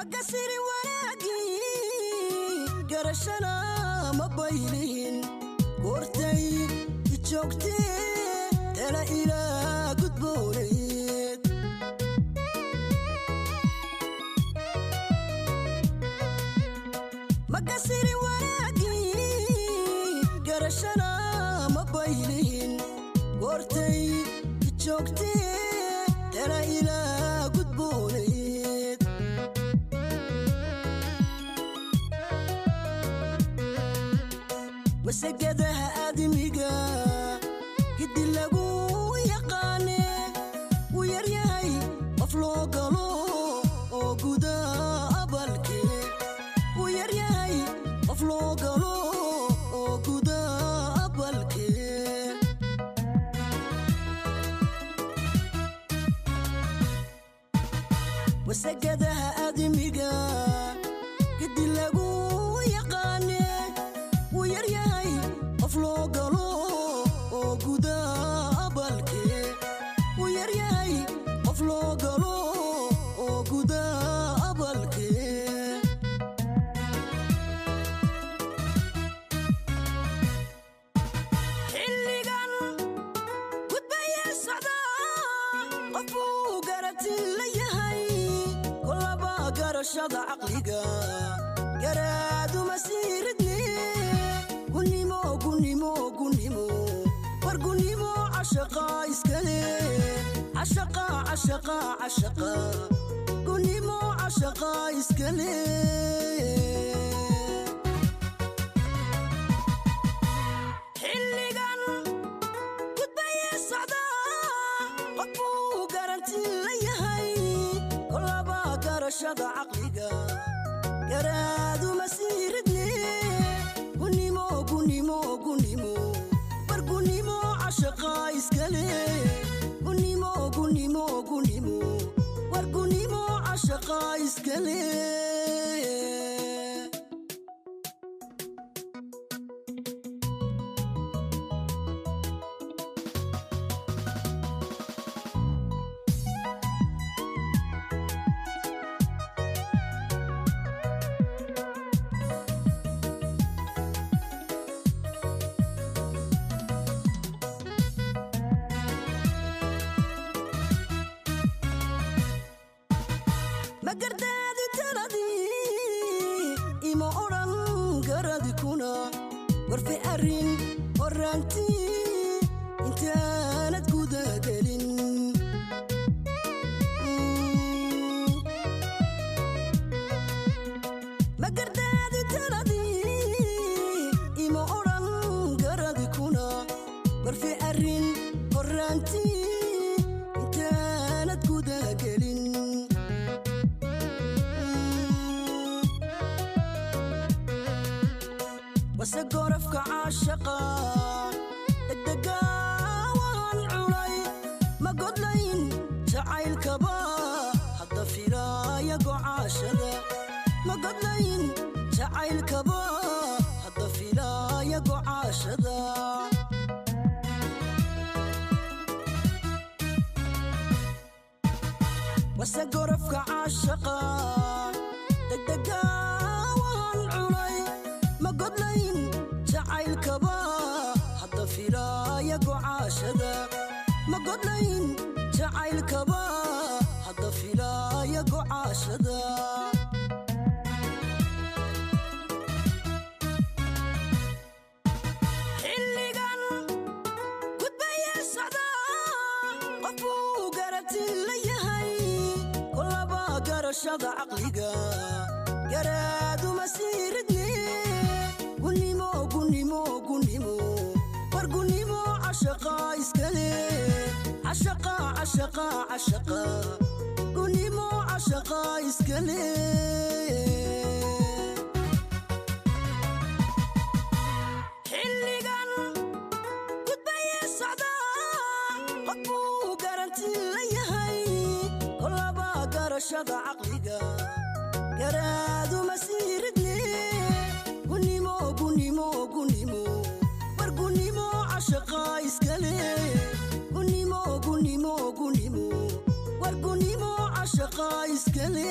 Magasiri wanaagii garashana ma baylihin goortay ijoogtee tala ilaa gudbooneyd. Magasiri wanaagii garashana ma baylihin goortay ijoogtee tala ilaa gudbooneyd. Wasagadaha aadamiga gidi lagu yaqaane wuu yaryahay qof loo galo oo guda abalkee, wuu yaryahay qof loo galo oo guda abalkee. Wasagadaha aadamiga gidi lagu yaqaane wuu yaryahay qof loo galo oo guda abalkee, wuu yaryahay qof loo galo oo guda abalkee. Xilligan gudbaya socdaa qof buu garanti la yahay kolaba garashada caqliga garaaduma sii ridne. Gunnimo gunnimo gunnimo war gunnimo cashaqa iskale cashaqa cashaqa cashaqa gunnimo cashaqa iskale. Xilligan gudbaya socdaa qof buu garanti la yahay kolaba garashada caqliga garaaduma sii ridne. Gunnimo gunnimo gunnimo war gunnimo cashaqa iskale gunnimo gunnimo gunnimo war gunnimo cashaqa iskale. Magardaadi taladii ima odhan garadi kuna warfi arrin horaantii intaanad gudagelin. Magardaadi taladii ima odhan garadi kuna warfi arrin horaantii intaanad gudagelin. Wase gorafka caashaqa degdega waan culay ma godlayn jacaylkaba hadda filaaya gocaashada, ma godlayn jacaylkaba hadda filaaya gocaashada. Wase gorafka caashaqa degdega waan culay ma godlayn jacaylkaba hadda filaaya gocaashada, ma godlayn jacaylkaba hadda filaaya gocaashada. Xilligan gudbaya socdaa qof buu garanti la yahay kolaba garashada caqliga garaaduma sii ridne. Gunnimo gunnimo gunnimo war gunnimo cashaqa iskale cashaqa cashaqa cashaqa gunnimo cashaqa iskale. Xilligan gudbaya socdaa qof buu garanti la yahay kolaba garashada caqliga garaaduma sii ridne. Gunnimo gunnimo gunnimo war gunnimo cashaqa iskale gunnimo gunnimo gunnimo war gunnimo cashaqa iskale.